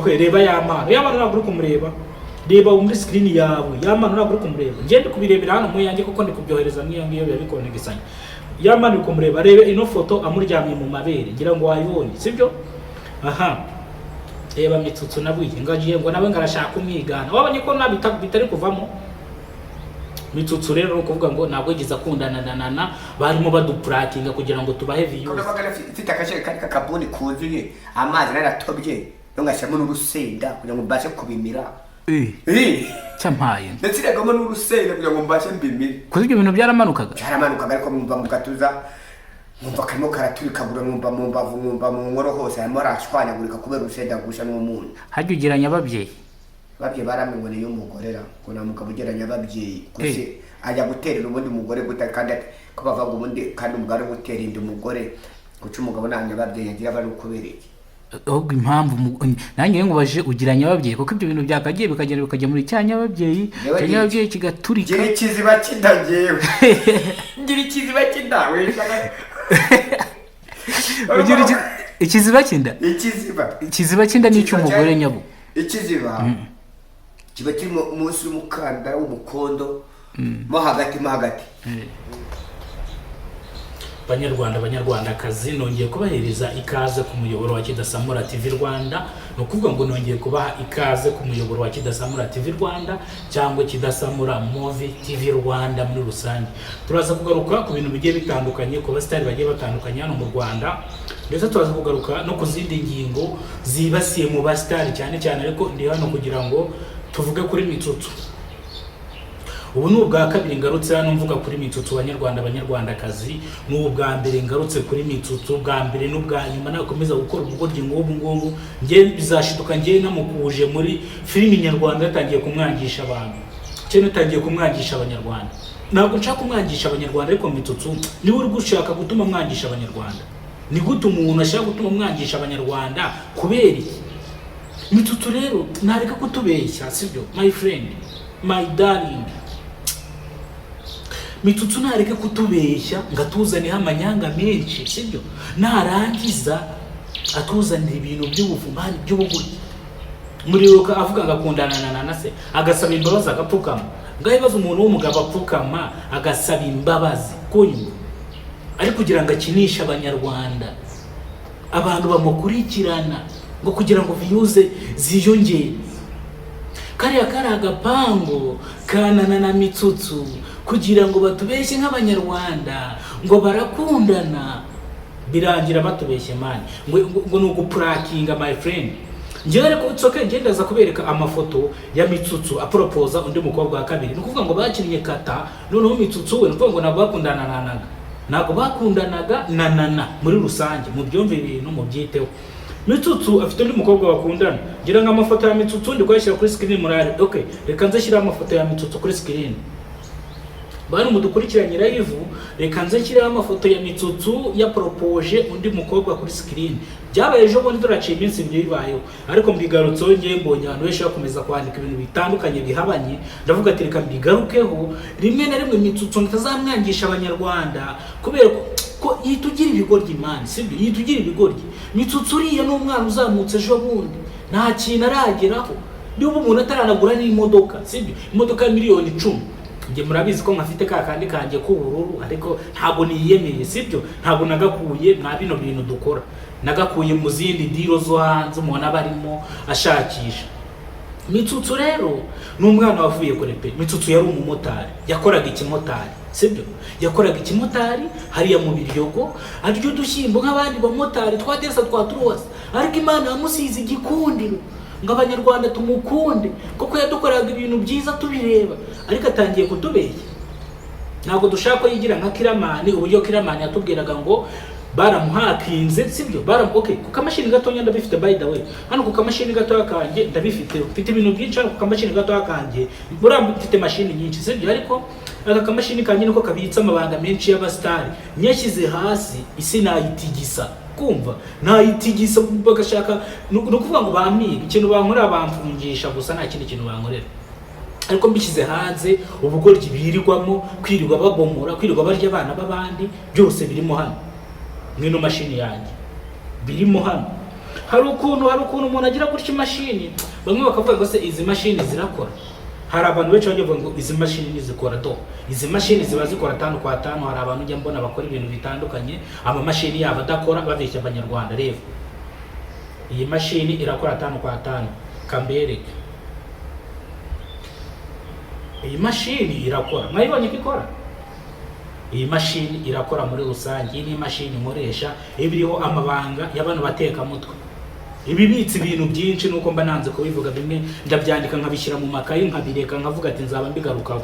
Okay, reba Yampano. Yampano ntabwo uri kumureba. Reba muri screen yawe, Yampano ntabwo uri kumureba. Njye ndi kubirebera hano mu yanjye kuko ndi kubyohereza mu iyo ngiyo, biba bikonegesanya. Yampano uri kumureba. Rebe ino foto amuryamye mu mabere, ngira ngo wayibonye, sibyo? Aha, reba Mitsutsu nabwiye ngo agiye, ngo nawe ngo arashaka umwigana. Wabonye ko nta bitari kuvamo. Mitsutsu rero ni ukuvuga ngo ntabwo yigeze akundana na Nana, barimo baduprankinga kugira ngo tubahe views. Nabaga mfite akajerekani k'akabuni kuzuye amazi, naratobye, no ngashyiramo n'urusenda kugira ngo mbashe kubimira. Eh, Cyampaye. Nashyiragamo n'urusenda kugira ngo mbashe mbimire. Kuko ibyo bintu byaramanukaga. Byaramanukaga, ariko mwumva mu gatuza, nkumva karimo karaturikagura, nkumva mu mbavu, nkumva mu nkoro hose harimo harashwanyagurika kubera urusenda gusha n'umunyu. Hajya ugeranya ababyeyi? Ababyeyi baramwe ngo niyo umugorera, ngo nta mugabo ugeranya ababyeyi gusa. Ajya guterera ubundi mugore gute? Kandi ko bavuga ngo ubundi kandi umugore ari gutera inda umugore, guca umugabo nta nyababyeyi agira, aba ari ukubera iki? Ahubwo impamvu nanjye nkubaje ugira nyababyeyi, kuko ibyo bintu byakagiye bikagenda bikajya muri cya nyababyeyi, Njyewe cya nyababyeyi kigaturika. Ngira ikiziba cy'inda, njyewe ngira ikiziba cy'inda, wishaka. Ugira ikiziba cy'inda? Ikiziba. Ikiziba cy'inda ni icy'umugore nyabo. Ikiziba kiba kiri munsi y'umukandara w'umukondo, mo hagati, mo hagati. Banyarwanda, banyarwandakazi, nongeye kubahereza ikaze ku muyoboro wa Kidasamura TV Rwanda. Ni ukuvuga ngo nongeye kubaha ikaze ku muyoboro wa Kidasamura TV Rwanda cyangwa Kidasamura Movie TV Rwanda muri rusange. Turaza kugaruka ku bintu bigiye bitandukanye, ku basitari bagiye batandukanye hano mu Rwanda, ndetse turaza kugaruka no ku zindi ngingo zibasiye mu basitari cyane cyane. Ariko ndi hano kugira ngo tuvuge kuri Mitsutsu. Ubu ni ubwa kabiri ngarutse hano mvuga kuri Mitsutsu. Banyarwanda, banyarwandakazi, ni ubwa mbere ngarutse kuri Mitsutsu, bwa mbere n'ubwa nyuma. Nakomeza gukora ubugoryi nk'ubu ngubu, njye bizashiduka njye namukuje muri filimi nyarwanda, yatangiye kumwangisha abantu cyangwa yatangiye kumwangisha Abanyarwanda. Ntabwo nshaka kumwangisha Abanyarwanda, ariko Mitsutsu niwe uri gushaka gutuma mwangisha Abanyarwanda. Ni gute umuntu ashaka gutuma mwangisha Abanyarwanda? Kubera iki? Mitsutsu rero ntareka kutubeshya, sibyo? My friend, my darling, Mitsutsu ntareke kutubeshya ngo atuzaneho amanyanga menshi, sibyo? Narangiza atuzanira ibintu by'ubuvumani, by'ubugoryi. Muribuka avuga ngo akundana na Nana se, agasaba imbabazi, agapfukama. Ngaho ibibazo, umuntu w'umugabo apfukama agasaba imbabazi kunyuma ari kugira ngo akinishe Abanyarwanda, abantu bamukurikirana, ngo kugira ngo views ziyongere. Kariya kari agapangu ka Nana na Mitsutsu kugira ngo batubeshye nk'Abanyarwanda ngo barakundana, birangira batubeshye man, ngo ni uguprankinga. My friend, njyewe ariko it's okay, njye ndaza kubereka amafoto ya Mitsutsu apropoza undi mukobwa wa kabiri. Ni ukuvuga ngo bakinnye kata. Noneho Mitsutsu we, ni ukuvuga ngo ntabwo bakundana na Nana, ntabwo bakundanaga na Nana muri rusange. Mubyumve, ibintu mubyiteho. Mitsutsu afite undi mukobwa bakundana. Ngira ngo amafoto ya Mitsutsu ndi kuyashyira kuri screen murare. Okay, reka nze shyiraho amafoto ya Mitsutsu kuri screen. Bantu mudukurikiranye live, reka nze nshyiraho amafoto ya Mitsutsu yapropoje undi mukobwa kuri screen. Byabaye ejo bundi, turaciye iminsi 2 bibayeho, ariko mbigarutseho. Ngiye mbonye abantu benshi bakomeza kwandika ibintu bitandukanye bihabanye, ndavuga ati reka mbigarukeho. Rimwe na rimwe Mitsutsu ntazamwangisha Abanyarwanda kubera ko yitugira ibigoryi man, sibyo? Yitugira ibigoryi. Mitsutsu uriya ni umwana uzamutse ejo bundi, nta kintu arageraho. Niba umuntu ataranagura n'imodoka, sibyo? Imodoka ya miliyoni 10. Njye murabizi ko nkafite ka kandi kanjye k'ubururu, ariko ntabwo niyemeye, sibyo? Ntabwo nagakuye mwa bino bintu dukora, nagakuye mu zindi deal zo hanze umuntu aba arimo ashakisha. Mitsutsu rero ni umwana wavuye kure pe. Mitsutsu yari umumotari, yakoraga ikimotari, sibyo? Yakoraga ikimotari hariya mu Biryogo, arya udushyimbo nk'abandi bamotari twa desa, twa turuwasi, ariko Imana yamusize igikundiro ngo Abanyarwanda tumukunde kuko yadukoraga ibintu byiza tubireba. Ariko atangiye kutubeshya. Ntabwo dushaka ko yigira nka Kiramani, uburyo Kiramani yatubwiraga ngo baramuhakinze, sibyo? Okay, ku kamashini gatonya ndabifite. By the way, hano ku kamashini gatoya kanjye ndabifite. Mfite ibintu byinshi hano ku kamashini gatoya kanjye. Buriya mfite mashini nyinshi, sibyo? Ariko aka kamashini kanjye niko kabitse amabanga menshi y'abasitari. Nyashyize hasi, isi nayitigisa, kumva nayitigisa bagashaka. Ni ukuvuga ngo bampiga, ikintu bankorera bamfungisha gusa, nta kindi kintu bankorera. Ariko mbishyize hanze, ubugoryi birirwamo, kwirirwa babomora, kwirirwa barya abana b'abandi, byose birimo hano mwino mashini yanjye, birimo hano. Hari ukuntu umuntu agira gutya imashini, bamwe bakavuga ngo se izi mashini zirakora? Hari abantu benshi bajya bavuga ngo izi mashini ntizikora. Do izi mashini ziba zikora tanu kwa tanu. Hari abantu ujya mbona bakora ibintu bitandukanye, amamashini yabo adakora, babeshya Abanyarwanda. Rero iyi mashini irakora tanu kwa tanu. Kambereke, iyi mashini irakora. Mwayibonye ko ikora? Iyi mashini irakora muri rusange. Iyi ni imashini nkoresha, iba iriho amabanga y'abantu batekamutwe, iba ibitse ibintu byinshi. Nuko mba nanze kubivuga, bimwe ndabyandika nkabishyira mu makayi, nkabireka, nkavuga ati nzaba mbigarukaho.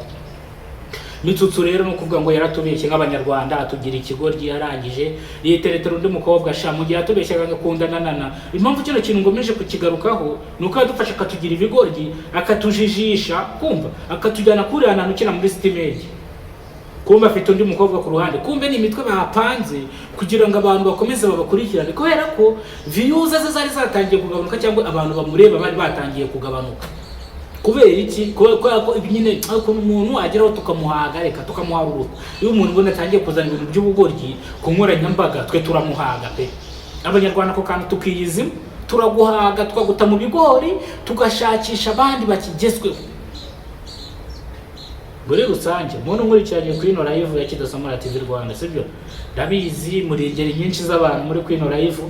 Mitsutsu rero ni ukuvuga ngo yaratubeshye nk'Abanyarwanda, atugira ikigoryi, yarangije yiteretera undi mukobwa sha. Mu gihe yatubeshyaga agakundana nana, impamvu kino kintu ngomeje kukigarukaho ni uko yadufasha akatugira ibigoryi, akatujijisha, kumva akatujyana kuri hantu ukina muri sitimegi, kumva afite undi mukobwa ku ruhande, kumbe ni imitwe bapanze kugira ngo abantu bakomeze babakurikirane, kubera ko views ze zari zatangiye kugabanuka, cyangwa abantu bamureba bari batangiye kugabanuka. Kubera iki? Kubera ko ibi nyine, ukuntu umuntu ageraho tukamuhaga, reka tukamuharuruka. Iyo umuntu ubona atangiye kuzana ibintu by'ubugoryi ku nkoranyambaga, twe turamuhaga pe. Abanyarwanda ako kantu tukiyizimo, turaguhaga, tukaguta mu bigori, tugashakisha abandi bakigezweho. Muri rusange, muntu nkurikiranye kuri ino live ya Kidasomora TV Rwanda, sibyo? Ndabizi muri ingeri nyinshi z'abantu muri kuri ino live.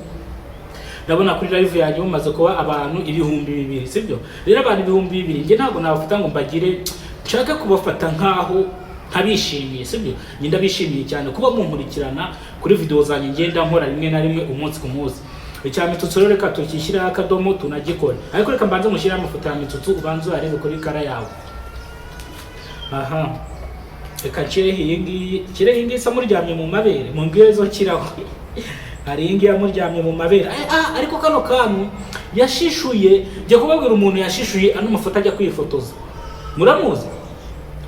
Ndabona kuri live yanjye mumaze kuba abantu 2000, sibyo? Rero abantu 2000 njye ntabwo nabafata ngo mbagire nshake kubafata nkaho ntabishimiye, sibyo? Njye ndabishimiye cyane kuba munkurikirana kuri video zanjye ngenda nkora rimwe na rimwe, umunsi ku munsi. Icya Mitsutsu rero reka tukishyiraho akadomo, tunagikora, ariko reka mbanze mushyiraho amafoto ya Mitsutsu, ubanze uyarebe kuri kara yawe. Aha, reka nshyireho iyi ngiyi, nshyireho iyi ngiyi isa muryamye mu mabere. Mumbwire zo kiraho. Hari iyi ngiyi amuryamye mu mabere. Ah, ariko kano kantu yashishuye, njya kubabwira umuntu yashishuye ano mafoto ajya kwifotoza. Muramuzi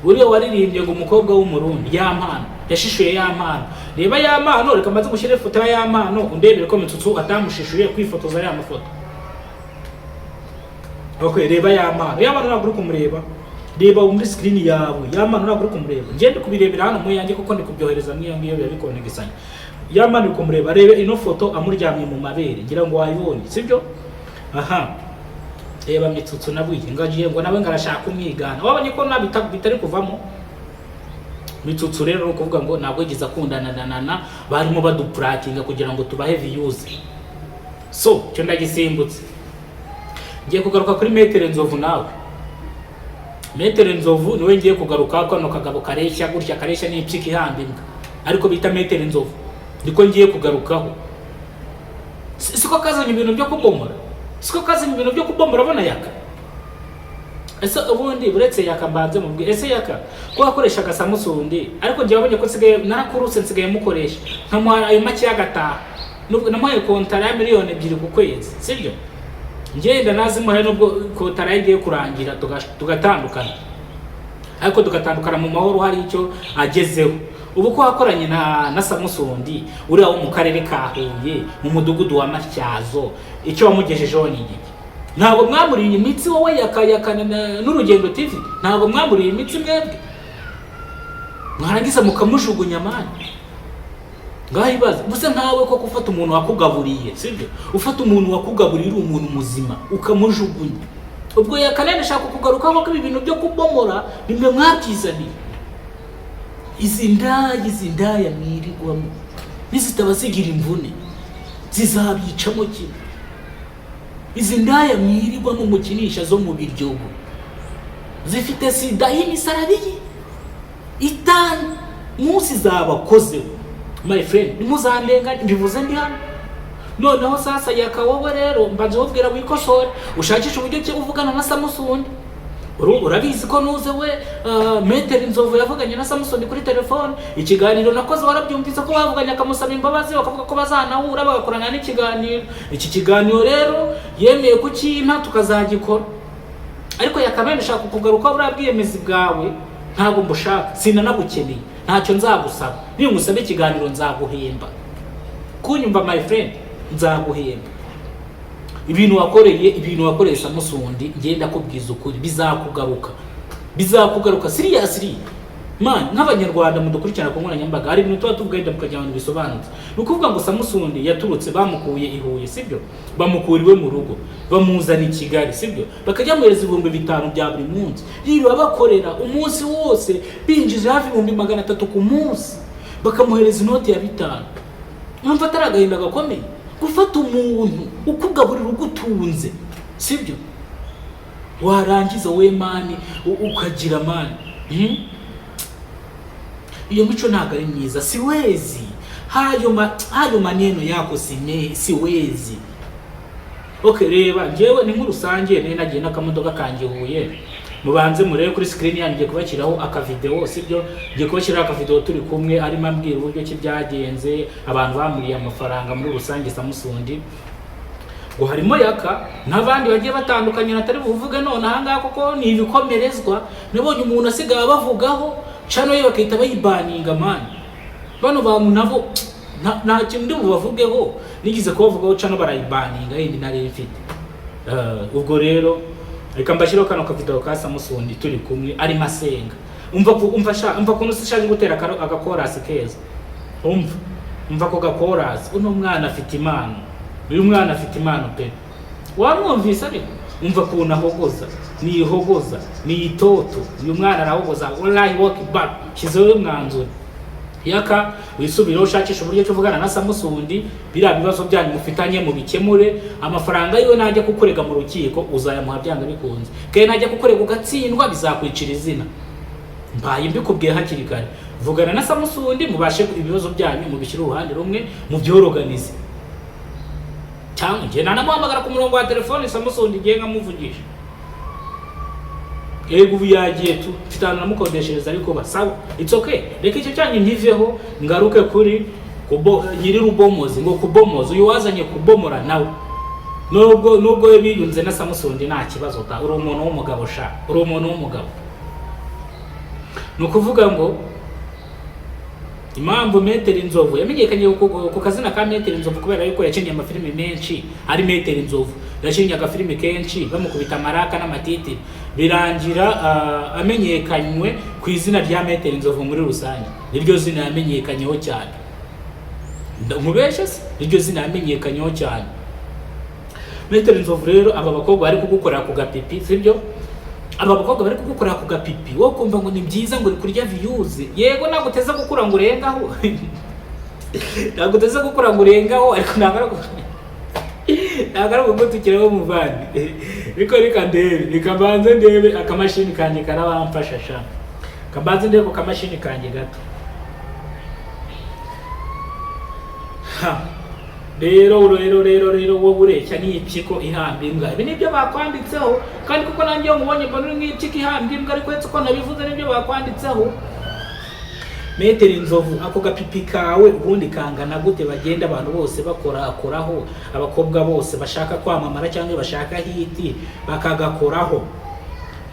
uriya waririmbye ngo umukobwa w'Umurundi, ya Mpano? Yashishuye ya Mpano. Reba ya Mpano, reka maze gushyira ifoto ya ya Mpano, undebere ko Mitsutsu atamushishuye kwifotoza ya mafoto. Okay, reba ya Mpano. Ya Mpano ntabwo uri kumureba. Reba muri screen yawe, ya Mpano ntabwo uri kumureba. Njye ndi kubirebera hano mu yanjye, kuko ndi kubyohereza mu iyo ngiyo, biba bikonegesanya. Ya Mpano uri kumureba? Rebe ino foto amuryamye mu mabere, ngira ngo wayibonye, sibyo? Aha, reba Mitsutsu nabuye ngagiye ngo nawe ngarashaka umwigana. Wabonye ko nta bitari kuvamo. Mitsutsu rero ni ukuvuga ngo ntabwo yigeze akundana na Nana, barimo baduprankinga kugira ngo tubahe views. So cyo ndagisimbutse, ngiye kugaruka kuri Metere Nzovu. Nawe Metere Nzovu niwe ngiye kugaruka. Kano kagabo kareshya gutya, kareshya n'impyiko ihamba imbwa, ariko bita Metere Nzovu, niko ngiye kugarukaho. Siko kazanye ibintu byo kubomora? Siko kazanye ibintu byo kubomora? Abona Yaka, ese ubundi uretse Yaka mbanze mubwire, ese Yaka ko wakoreshaga Samusundi? Ariko njye wabonye ko nsigaye narakurutse, nsigaye mukoresha nkamuha ayo make y'agataha. Nubwo namuhaye kontara ya miliyoni 2 ku kwezi, sibyo? Ngenda nazimuhaye, nubwo kontara ye igiye kurangira tugatandukana, ariko tugatandukana mu mahoro, hari icyo agezeho. Ubu ko wakoranye na Samusundi uriya wo mu karere ka Huye, mu mudugudu wa Matyazo, icyo wamugejejeho ni igiki? Ntabwo mwamuriye imitsi wowe Yaka n'Urugendo TV? Ntabwo mwamuriye imitsi mwebwe, mwarangiza mukamujugunya man? Ngaho ibaze gusa nkawe ko gufata umuntu wakugaburiye, sibyo? Ufata umuntu wakugaburiye uri umuntu muzima ukamujugunya. Ubwo Yakanene ashaka kugarukaho ko ibi bintu byo kubomora bimwe mwabyizaniye. Izi ndaya mwirirwamo nizitaba zigira imvune zizabicamo kimwe. Izi ndaya mwirirwamo mukinisha zo mu Biryogo zifite sida y'imisarabiri itanu munsi zabakozeho. My friend, ntimuzandenganye, mbivuze ndi hano. Noneho sasa Yaka, wowe rero mbanza ubwira wikosore, ushakishe uburyo ki uvugana na Samusoni. Urabizi ko nuze we Metero Inzovu yavuganye na Samusoni kuri telefone. Ikiganiro nakoze warabyumvise ko bavuganye, akamusaba imbabazi, bakavuga ko bazanahura bagakorana n'ikiganiro. Iki kiganiro rero yemeye kukimpa tukazagikora. Ariko Yakamena, ushaka kugaruka buriya bwiyemezi bwawe ntabwo mbushaka, sinanabukeneye, ntacyo nzagusaba. Niba ngusaba ikiganiro nzaguhemba. Kunyumva my friend, nzaguhemba. Ibintu wakoreye Samusundi, ngenda kubwiza ukuri, bizakugaruka, bizakugaruka seriously. Man, nk'abanyarwanda mudukurikirana ku nkoranyambaga, hari ibintu tuba tuvuga wenda mukagira ngo bisobanutse. Ni ukuvuga ngo Samusoni yaturutse, bamukuye i Huye, sibyo? Bamukura iwe mu rugo, bamuzana i Kigali, sibyo? Bakajya bamuhereza 5000 bya buri munsi, yirirwa bakorera umunsi wose, binjije hafi 300,000 ku munsi, bakamuhereza inoti ya 5. Mwumva atari agahinda gakomeye gufata umuntu ukugaburira, ugutunze, sibyo? Warangiza we man ukagira man, Iyo mico ntabwo ari myiza. Siwezi hayo maneno yako, sime siwezi. Okay, reba njyewe ni nk'urusange nari nagiye n'akamodoka kanjye Huye. Mubanze murebe kuri screen yanjye, ngiye kubashyiraho akavideo, sibyo? Ngiye kubashyiraho akavideo turi kumwe, arimo ambwira uburyo ki byagenze, abantu bamuriye amafaranga muri rusange. Samusundi ngo harimo Yaka n'abandi bagiye batandukanye natari buvuge none ahangaha kuko ni ibikomerezwa. Nabonye umuntu asigaye abavugaho, channel ye bakahita bayibaninga. Man, bano bantu nabo nta kintu ndi bubavugeho. Nigeze kubavugaho, channel barayibaninga yindi nari mfite. Ubwo rero reka mbashyireho kano kavideo ka Samusundi turi kumwe, arimo asenga. Umva umva sha, umva ukuntu sishaje gutera agakorasi keza. Umva, umva ako gakorasi. Uno mwana afite impano, uyu mwana afite impano pe. Wamwumvise? Ariko umva ukuntu ahogoza, niyihogoza, niyitoto. Uyu mwana arahogoza, wallahi akbar. Shyizeho umwanzuro. Yaka, wisubireho, ushakisha uburyo cyo uvugana na Samusundi, biriya bibazo byanyu mufitanye mubikemure. Amafaranga yiwe najya kukurega mu rukiko uzayamuha byanga bikunze, kandi najya kukurega ugatsindwa bizakwicira izina. Mbaye mbikubwiye hakiri kare. Vugana na Samusundi, mubashe ibibazo byanyu mubishyire uruhande rumwe, mubyoroganize. Cyangwa njye nanamuhamagara ku murongo wa telefone Samusundi, ngiye nkamuvugisha. Yego, ubu yagiye tu, mfite ahantu namukodeshereza, ariko basawa, it's okay. Reka icyo cyanyu nkiveho, ngaruke kuri kubo, nyiri rubomozi ngo kubomoza. Uyu wazanye kubomora nawe, nubwo we biyunze na Samusundi, nta kibazo ta. Uri umuntu w'umugabo sha, uri umuntu w'umugabo. Ni ukuvuga ngo impamvu Metero Inzovu yamenyekanye ku kazina ka Metero Inzovu, kubera yuko yakinnye amafilimi menshi ari Metero Inzovu, yakinnye agafilimi kenshi bamukubita amaraka n'amatitiri, birangira amenyekanywe ku izina rya Metero Inzovu muri rusange. Niryo zina yamenyekanyeho cyane. Nkubeshe se? Niryo zina yamenyekanyeho cyane, Metero Inzovu. Rero aba bakobwa bari kugukorera ku gapipi, sibyo? Aba bakobwa bari kugukorera ku gapipi, wowe ukumva ngo ni byiza, ngo uri kurya views. Yego, ntabwo uteze gukura ngo urengaho, ntabwo uteze gukura ngo urengaho, ariko ntabwo ari ugutukiraho muvandi. Ariko reka ndebe, reka mbanze ndebe akamashini kanjye karabamfasha sha. Kambanze ndebe ku kamashini kanjye gato. Ha. Rero wowe ureshya n'impyiko ihamba imbwa. Ibi nibyo bakwanditseho, kandi kuko nanjye iyo mubonye mbona uri nk'impyiko ihamba imbwa, ariko uretse ko nabivuze, nibyo bakwanditseho. Metero Inzovu, ako gapipi kawe ubundi kangana gute? Bagenda abantu bose bakorakoraho, abakobwa bose bashaka kwamamara cyangwa bashaka hit bakagakoraho.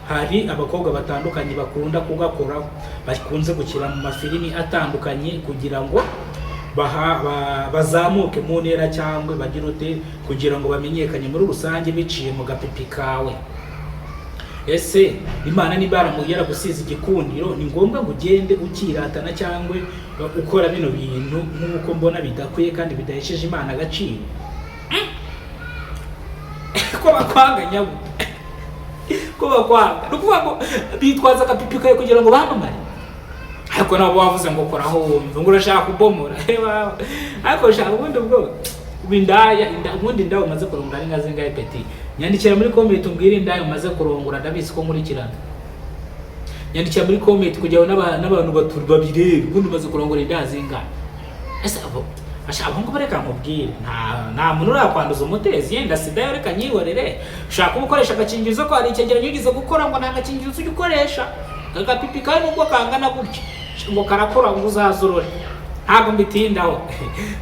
Hari abakobwa batandukanye bakunda kugakoraho, bakunze gukina mu mafilimi atandukanye kugira ngo bazamuke mu ntera, cyangwa bagire ute, kugira ngo bamenyekane muri rusange biciye mu gapipi kawe. Ese Imana niba yaragusize igikundiro, ni ngombwa ngo ugende ukiratana cyangwa ukora bino bintu nk'uko mbona bidakwiye kandi bidahesheje Imana agaciro? Ko bakwanga nyabu, ko bakwanga. Ni ukuvuga ngo bitwaza agapipi kawe kugira ngo bamamare, ariko nabo wavuze ngo koraho wumve ngo urashaka kubomora. Ariko shaka ubundi ubwo ubu indaya ubundi indaya umaze kurongora ari nka zingahe? Peti, nyandikira muri comment umbwire indaya umaze kurongora. Ndabizi ko nkurikirana. Nyandikira muri comment kugira ngo n'abantu babirebe. Ubundi umaze kurongora indaya zingahe? Ese abo asha abahungu, reka nkubwire, nta muntu urakwanduza umutezi, yenda sida yo reka nyihorere. Ushaka kuba ukoresha agakingirizo, ko hari icyegeranyo wigeze gukora ngo nta gakingirizo ujya ukoresha. Agapipi kandi nubwo kangana gutya ngo karakora, ngo uzaze urore. Ntabwo mbitindaho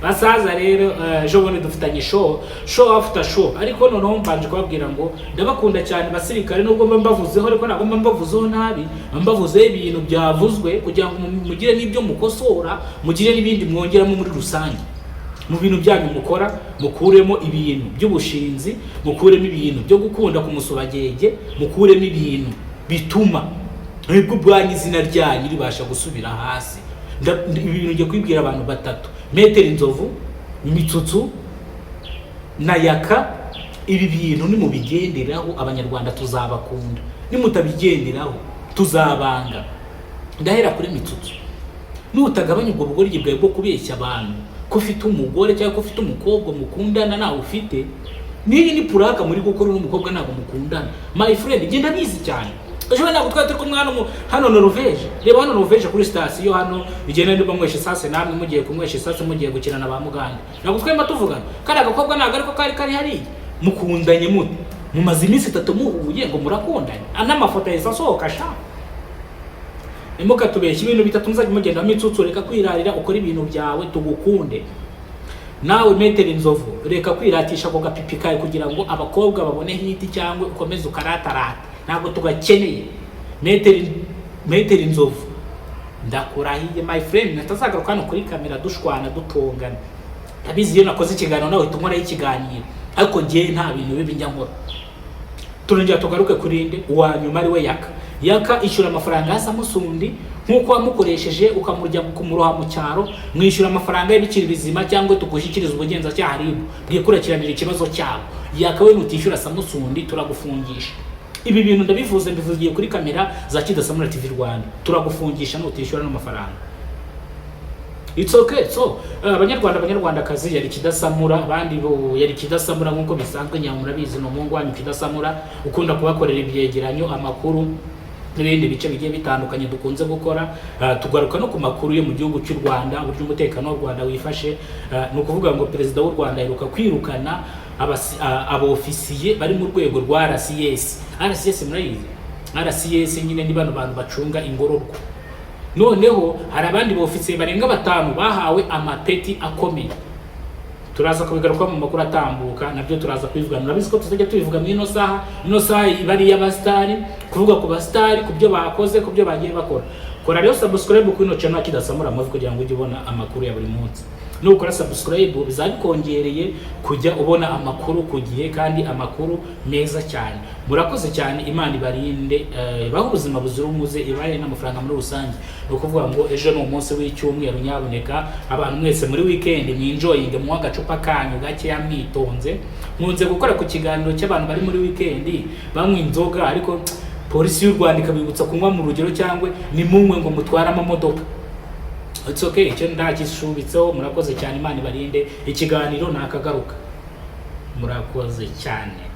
basaza. Rero ejo bundi dufitanye show after show, ariko noneho mbanje kubabwira ngo ndabakunda cyane basirikare. Nubwo mba mbavuzeho, ariko ntabwo mba mbavuzeho nabi, mba mbavuzeho ibintu byavuzwe kugira ngo mugire n'ibyo mukosora, mugire n'ibindi mwongeramo muri rusange mu bintu byanyu mukora. Mukuremo ibintu by'ubushinzi, mukuremo ibintu byo gukunda kumusobagege, mukuremo ibintu bituma Mwebwe ubwanyu izina ryanyu ribasha gusubira hasi. Ibi bintu ngiye kubibwira abantu batatu: Metero Inzovu, Mitsutsu na Yaka. Ibi bintu nimubigenderaho, Abanyarwanda tuzabakunda; nimutabigenderaho, tuzabanga. Ndahera kuri Mitsutsu. Nutagabanya ubwo bugoryi bwawe bwo kubeshya abantu ko ufite umugore cyangwa ko ufite umukobwa mukundana, nawe ufite, n'iyi ni prank muri gukora n'umukobwa, ntabwo mukundana, my friend. Genda bizi cyane. Ejo ntabwo twari turi kumwe hano hano Norvège? Reba hano Norvège kuri sitasiyo hano, igenda niba nywesha esase, namwe mugiye kunywesha esase, mugiye gukina na ba Mugande, ntabwo twemba tuvugana. Kariya gakobwa ntabwo ariko kari kari hariya. Mukundanye mute? Mumaze iminsi 3 muhuye ngo murakundanye? N'amafoto yahise asohoka sha. Ntimukatubeshye. Ibintu bitatu muzajya mugenda. Mitsutsu, reka kwirarira, ukore ibintu byawe tugukunde. Nawe Metero Inzovu, reka kwiratisha ako gapipi kawe kugira ngo abakobwa babone hit, cyangwa ukomeze ukaratarata, ntabwo tugakeneye. Metero Inzovu, ndakurahiye, my friend, natazagaruka hano kuri kamera dushwana, dutongana. Ndabizi, iyo nakoze ikiganiro nawe uhita unkoraho ikiganiro, ariko njyewe nta bintu bibi njya nkora. Turongera tugaruke kuri nde uwa nyuma, ari we Yaka. Yaka, ishyura amafaranga ya Samusundi nk'uko wamukoresheje ukamurya kumuroha mu cyaro. Mwishyura amafaranga y'ibikiri bizima cyangwa tugushyikiriza ubugenzacyaha, RIB, bwikurikiranira ikibazo cyabo. Yaka we, nutishyura Samusundi turagufungisha. Ibi bintu ndabivuze, mbivugiye kuri kamera za Kidasamura TV Rwanda. Turagufungisha nutishyura n'amafaranga. It's okay. So Abanyarwanda, Abanyarwandakazi, yari Kidasamura, abandi bo yari Kidasamura nk'uko bisanzwe. Nyamurabizi, ni umuhungu wanyu Kidasamura, ukunda kubakorera ibyegeranyo, amakuru n'ibindi bice bigiye bitandukanye dukunze gukora. Tugaruka no ku makuru yo mu gihugu cy'u Rwanda, uburyo umutekano w'u Rwanda wifashe. Ni ukuvuga ngo perezida w'u Rwanda aheruka kwirukana abofisiye bari mu rwego rwa RCS. RCS murayizi? RCS nyine ni bano bantu bacunga ingororwa. Noneho hari abandi bofisiye barenga batanu bahawe amapeti akomeye. Turaza kubigaruka mu makuru atambuka, nabyo turaza kubivuga. Murabizi ko tuzajya tubivuga muri ino saha. Ino saha iba ari iy'abasitari, kuvuga ku basitari, ku byo bakoze, ku byo bagiye bakora. Kora rero subscribe kuri ino channel Kidasamura Movie kugira ngo ujye ubona amakuru ya buri munsi. Nukora subscribe bizaba bikongereye kujya ubona amakuru ku gihe, kandi amakuru meza cyane. Murakoze cyane, Imana ibarinde, ibahe ubuzima buzira umuze, ibahe n'amafaranga muri rusange. Ni ukuvuga ngo ejo ni umunsi w'icyumweru, nyabuneka abantu mwese muri weekend mwinjoyinge, munywe agacupa kanyu gakeya mwitonze. Nkunze gukora ku kiganiro cy'abantu bari muri weekend banywa inzoga, ariko polisi y'u Rwanda ikabibutsa kunywa mu rugero, cyangwa nimunywe ngo mutware amamodoka. It's okay, icyo ndakishubitseho. Murakoze cyane, Imana ibarinde. Ikiganiro nakagaruka. Murakoze cyane.